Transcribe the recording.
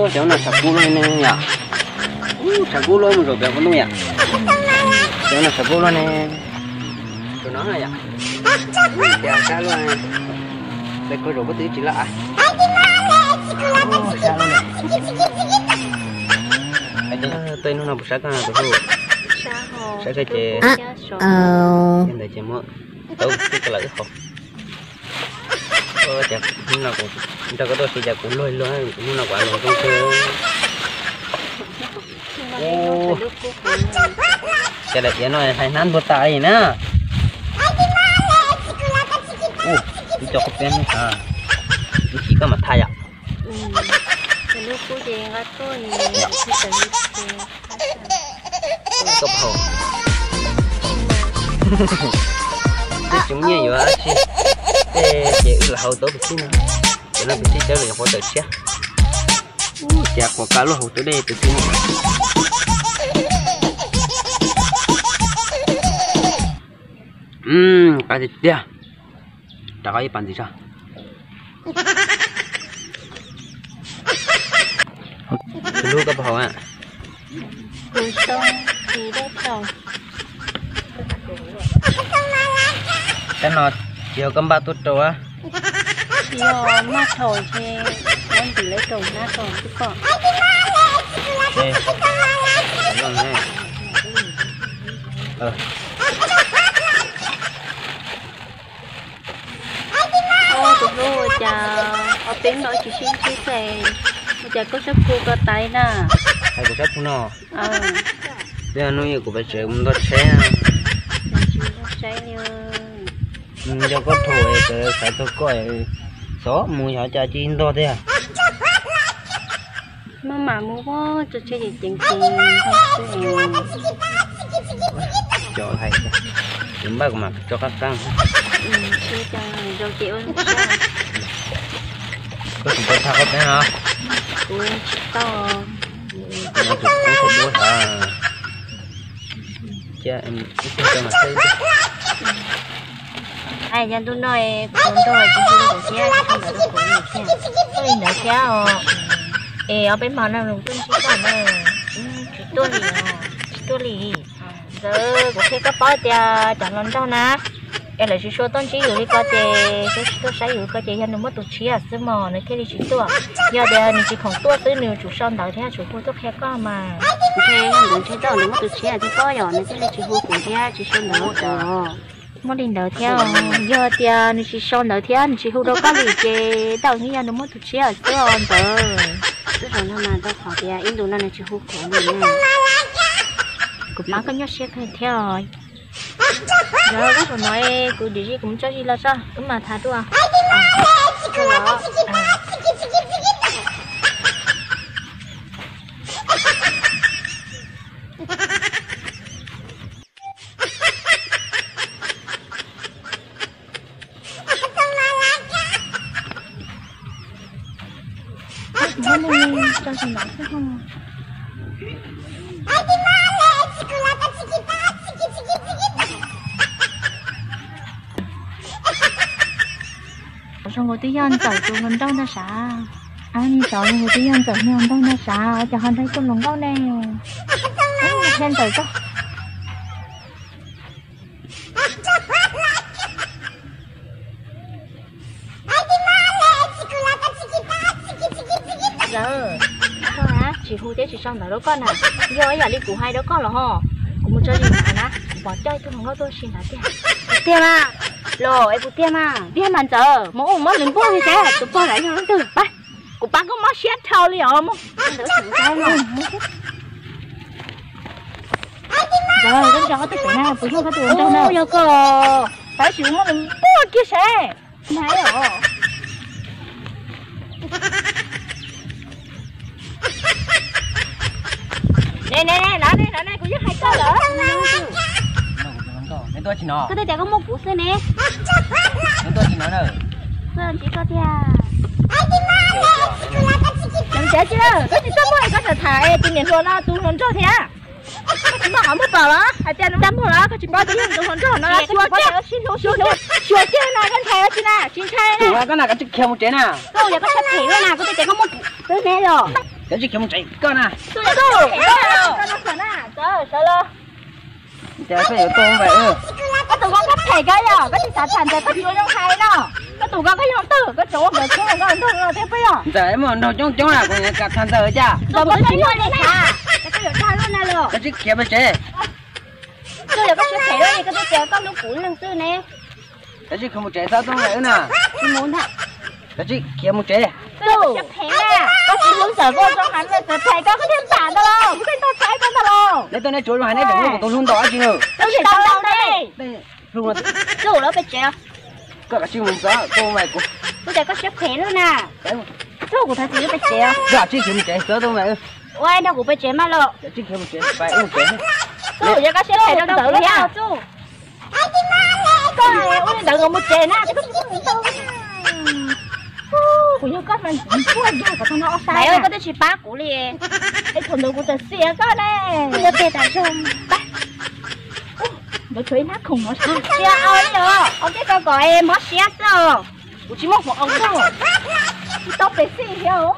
Cov no tshav kub luaj ne yom. Tshav kub luaj mus zaum pem qub ntoo yom. Cov no tshav kub luaj ne. Tus no yom. Cov sab luaj. Hle koj zaum pob twg tsis laj av. Sab luaj ne. Tej hnub no puas sab koj tus hlub? Sab koj ces ntawd ces muab tau tib ka lawm wb haus. Ua cas hnub no kuv nrog koj tuaj si cas kuv luag luag, hnub no kuv luag zoo kawg. Cas daim tiav no hais hnab npua tas li na. Ib co qub peb, ib chim koj mam thaj yom. Koj phaum, twb tsis muaj nyiaj yuav dab tsi, tej ces wb los haus tau pem xib no, cov no pem xib cawb lawm yuav qhuav tawm tshiab. Ub, cas quav kab luaj hauv tau dej pem xib no. Qab tiag tiag. Rau qab ib pas ntxiv tso. Tus hlub koj puas haus a? Kab no tsis yog koj npaj tuaj rau a? Tsis yog, maj thaum ces muab ntws lawv rau hnab rau xwb koj. Tus hlub, ua cas ob peb hnub no tsis sib ntsib xwb, ua cas koj sab phu ko taiv na? Hais kuv sab phu no. Twb yog hnub ib kuv pes tsev mus ntog tsheb. Nco koj thaum es xav txog koj, xyov mus yog cas cia li ntog tiag. Maj mam mus, tso tsheb ces ceev ceev xwb. Cov hais, kuv npaj kuv mam tso qab qab. Koj tsis tau thaj qab peb no. Kuv tsis tau. Kuv no tus koob thaum duab thav. Cia ib pliag tso mas saib. Yog ntu no kuv nrog tsis hu rau kuv thiab, tsis hu ntawv rau kuv li thiab. Tuaj li ntawd thiab os. Es ob peb hmo no tuaj ntsib koj na, tsis tuaj li os, tsis tuaj li. Ntawd kuv qhia koj paub tias cov hluas nraug na, es lawv tsis suav tuaj ntsib yus li ko ces tsis tuaj saib yus li ko ces yog nws muaj tus tshiab xwb mos nws thiaj li tsis tuaj. Yog tias nws tsis khoom tuaj xwb nws tsum sau ntawv thiab tsum hu tuaj qhia koj mas. Ntshe yog ntawd ntshe tau nws muaj tus tshiab thiab koj yog nws thiaj li tsis hu kuv thiab tsis sau ntawv rau kuv. Muaj li ntawd thiab, yog tias nws tsis sau ntawv thiab nws tsis hu rau koj li ces tau yeej yog nws muaj tus tshiab xwb os ntawd. Twb zoo no mas tau qhov tias ib ntus no nws tsis hu kuv li. Kuv pab koj nyuaj siab kawg thiab os. Yog koj zaum no kuv dim zis kuv mus tso zis los tso wb mam tham dua. Zoo nkaus twb yog Ntxawm tus hluas nraug ntag sav. Ab, nis xyov zoo nkaus twb yog Ntxawm niag hluas nraug ntag sav, cas ho nrog ib tug hluas nkauj ne. Ntxawm koj. Tsis hu thiab tsis sau ntawv rau koj na. Yog ib yam li kuv hais rau koj los ho, kuv mus tso zis na, kuv pom coj ib tug hluas nkauj tuaj si ntawd tiag. Tiag mas, los es kuv tiag mas, tiag mas Ntxawm, mus ua muab lwm npuaj li sav, tus pog ntawd yog leej twg pab. Kuv pab koj mob siab dhau li os. Ntxawm, koj nco koj tus pem na, puas yog koj tus hluas nraug na? Yog koj, tab sis muab nws npuaj kiag sav. Ne ne ne, los ne los ne, kuv yeej hais koj lawm. Neb tuaj tsis no? Koj twb tias koj muaj kuv xwb ne. Neb tuaj tsis no na? Tuaj ntsib koj tiag. Ntsib tsis na, koj tsis tuaj muaj koj tseem tham tus niam hluas no tus hluas nraug thiab. Koj tsis muaj qhov muag tom los hais tias nws muag los koj tsis paub tias yog tus hluas nraug no xyuas tiag, xyuas tiag no koj ntshai tsis na, tsis ntshai na. Koj na koj tsis khiav mus tsev na. Koj ua yog koj siab phem na, koj twb tias koj muaj kuv xwb ne los. Cov tsis khiav mus tsev koj na. Sawv los. Cas peb yuav tuaj ua vais wb? Koj tus vauv koj phem koj yog koj tsis xav tham ntawd koj tsis ua zoo hais no. Koj tus vauv koj yog twg koj tseem ua nkawd thiab koj nrog no thiab peb yog. Ntxawm muaj nraug coob coob na kuv kam tham ntxawm cas. Ntxawm koj yuav dag luaj na los. Cov tsis khiav mus tsev. Koj yog koj siab phem li koj twb tias koj hlub kuv leej twg ne. Cov tsis khiav mus tsev txhob tuaj ua vais wb na. Cov tsis khiav mus tsev. Koj tsis hlub ntxawm koj zoo hais ntxawm phem koj koj thiaj ntam ntag los kuv thiaj tau txhais koj ntag los. Neb tuaj neb tsuav zoo hais neb tseem muab kuv tus hlub ntaus dab tsi na. Koj tsis tau ntau ne. Koj kav tsij mus txog tuaj ua vais kuv. Kuv tias koj siab phem lawm na. Txhob kuv thov txim peb tsev. Koj tsis khiav mus tsev txhob tuaj ua vais wb. Ua nrog kuv peb tsev mas los. Cov tsis khiav mus tsev pais ua tsev. Yog koj siab phem rau ntawd los yog. Koj ua li ntawd nkawd mus tsev na. Kuv yog koj mas kuj yog kom tau no os. Koj twb tsis pab kuv li. Es thaum ntawd kuv txawm xiam koj ne. Kuv yuav tes tas zog. Nkawd tshuav ib hnab khoom no siab au li os, ua kej ko kom mob siab xwb os. Kuv tsis muaj hmoov ua koj. Tsis tau pes xij thiab os.